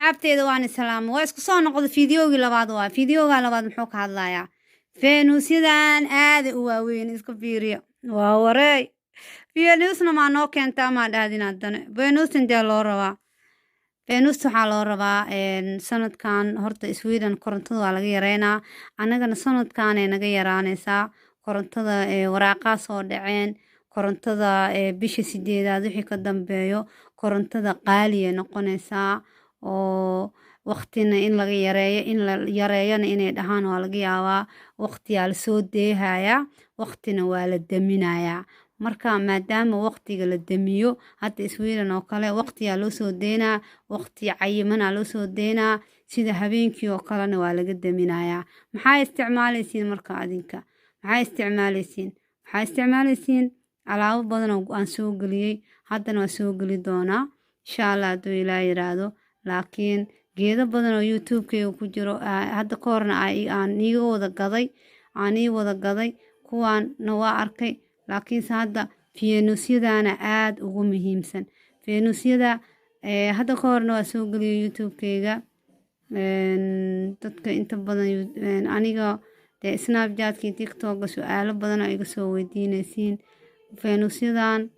Asxaabteeda, waan islaama. Waa isku soo noqda. Fiidiyoogii labaad waa fiidiyooga labaad. Muxuu ka hadlayaa? Feenuusyadan aada u waaweyn, iska fiiriya. Waa wareey, feenuusna maa noo keentaa? Maa dhahdin haddana feenuus intee loo rabaa? Feenuus waxaa loo rabaa sanadkan. Horta Sweden korontada waa laga yareynaa, annagana sanadkanay naga yaraanaysaa korontada. Waraaqaa soo dhaceen korontada bisha 8aad wixii ka dambeeyo korontada qaaliyay noqonaysaa, oo waqtina in laga yareeyo, in la yareeyona inay dhahaan waa laga yaabaa. Waqtiyaa lasoo deehayaa, waqtina waa la daminayaa. Marka maadaama waqtiga la damiyo, hadda Sweden oo kale waqtiyaa loo soo deynaa, waqti cayimanaa loo soo deynaa, sida habeenkii oo kalena waa laga daminayaa. Maxaa isticmaalaysiin marka adinka? Maxaa isticmaalaysiin? Waxaa isticmaalaysiin alaabo badan oo aan soo geliyey, haddana waa soo geli doonaa, insha Allah, hadduu Ilaa yiraahdo. Laakiin geedo badan oo YouTube-keyga ku jiro hadda ka horna aan iiga wada gaday, aan ii wada gaday, kuwaana waa arkay. Laakiinse hadda feenuusyadana aada ugu muhiimsan. Feenuusyada hadda ka horna waa soo geliyay YouTube-keyga. Dadka inta badan aniga dee Snapchat-ka, TikTok-a su-aalo badan oo iga soo weydiinaysiin feenuusyadan.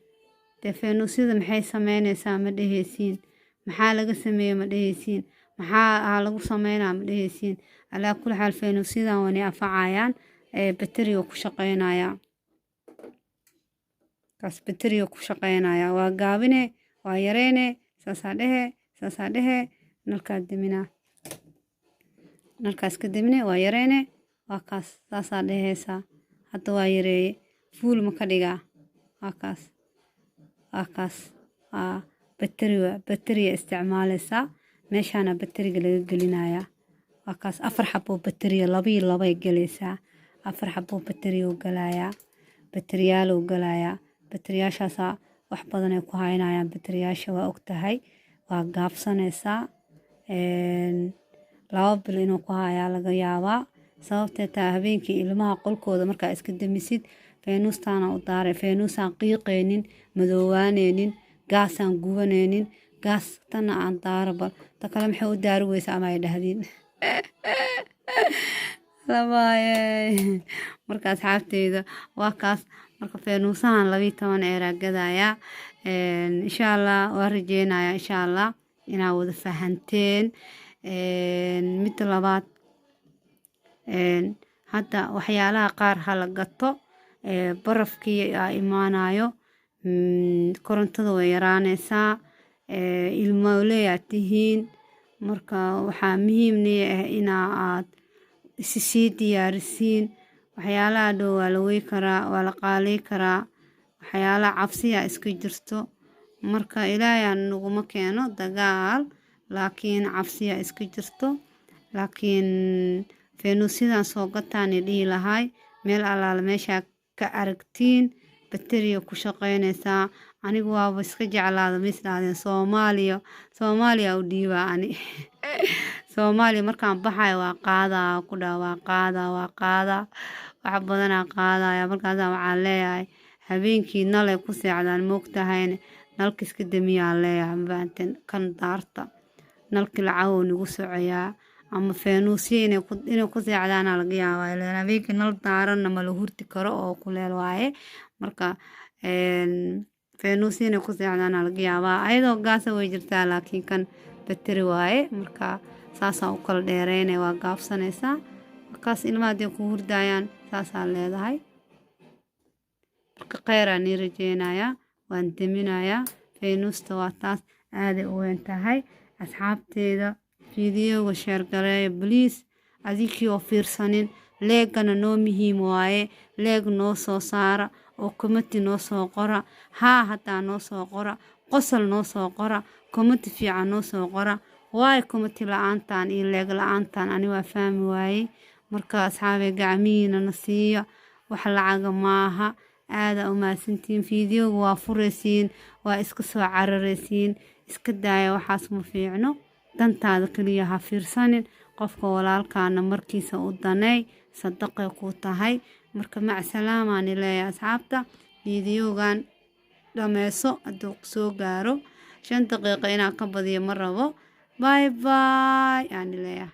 Dee feenuusyada maxay sameyneysaa ma dheheysiin, maxaa laga sameeye ma dheheysiin, maxaa aa lagu sameynaa ma dheheysiin. Alaa kulli xaal, feenuusyadan waanay anfacayaan. Bateriga ku shaqeynaya kaas, bateriga ku shaqeynaya. Waa gaabine, waa yareyne, saasaa dhehe, saasaa dhehe, nalkaa deminaa, nalkaas ka demine, waa yareyne, waa kaas, saasaa dheheysaa. Hadda waa yareeye, full ma ka dhigaa? Waa kaas, waa kaas. Waa bateri, waa bateriya isticmaaleysaa. Meeshaana bateriga laga gelinayaa. Waa kaas, afar xaboo bateriya, laba iyo labay gelaysaa. Afar xaboo bateriyo galayaa, bateriyaaluu galayaa. Bateriyaashaasaa wax badan ay ku haynayaan. Bateriyaasha waa ogtahay, waa gaabsanaysaa. 2 bil inuu ku hayaa laga yaabaa. Sababtee taa, habeenkii ilmaha qolkooda markaa iska damisid, feenuustaana u daaray. Feenuusaan qiiqaynin, madoowaaneynin, gaasaan gubanaynin. Gaas tana aan daaro. Bal ta kale maxay u daari weysa ama ay dhahdiin labaaye. Marka asxaabteyda, waa kaas. Marka feenuusahan 12 eeraa gadayaa, insha Allah. Waa rajeynaya, insha Allah, inaa wada fahanteen. Midda labaad, hadda waxyaalaha qaar hala gato. Barafkii aa imaanayo, korontada way yaraaneysaa. Ilmooleyaa tihiin, marka waxaa muhiimnii ah inaa aad isi sii diyaarisiin. Waxyaalaha dhow waa la wey karaa, waa la qaaley karaa. Waxyaalaha cabsiya iska jirto. Marka Ilaahay ha naguma keeno dagaal, laakiin cabsiya iska jirto. Laakiin feenuusyadan soo gataani dhihi lahay, meel allaala meeshaa ka aragtiin, bateriya ku shaqeyneysaa. Anigu waaba iska jeclaada. Ma isdhahdeen Soomaaliya? Soomaaliya u dhiibaa ani. Soomaaliya markaan baxayo waa qaadaa, ku dhaha, waa qaadaa, waa qaadaa, wax badanaa qaadaya. Markaasaa waxaan leeyahay, habeenkii nalay ku seexdaan, moogtahayne, nalka iska damiyaan leeyahay. Mafahanteen? Kan daarta, nalkii lacagow nagu socoyaa, ama feenuusyo inay ku seexdaana laga yaabaa. Ileen habeenkii nal daaranna ma la hurdi karo oo kuleel waaye. Marka feenuusyo inay ku seexdaana laga yaabaa. Ayadoo gaasa way jirtaa, laakiin kan bateri waaye. Marka saasaa u kala dheereynaya, waa gaabsanaysaa. Markaas ilmaha hadday ku hurdayaan, saasaa leedahay. Marka kheyraa nii rajeynayaa, waan deminayaa. Feenuusta waa taas, aaday u weyn tahay. Asxaabteeda, fiidiyoga share gareeya, please. Adinkii oo fiirsanin, like-gana noo muhiim waaye. Like noo soo saara oo comment noo soo qora. Haa, hataa noo soo qora, qosol noo soo qora, comment fiican noo soo qora. Waayo, comment la-aantan iyo like la-aantan ani waa fahmi waayey. Marka asxaabay, gacmihiina na siiya, wax lacaga maaha. Aada u mahadsantihiin. Fiidiyoga waa furaysiin, waa iska soo cararaysiin. Iska daaya waxaas, ma fiicno. Dantaada kaliya ha fiirsanin, qofka walaalkaana markiisa u daneey, sadaqay ku tahay. Marka macsalaamaani leeyahay, asxaabta. Fiidiyogan dhameyso hadduu soo gaaro 5 daqiiqo, inaan ka badiyo ma rabo. Bye bye aan leeyahay.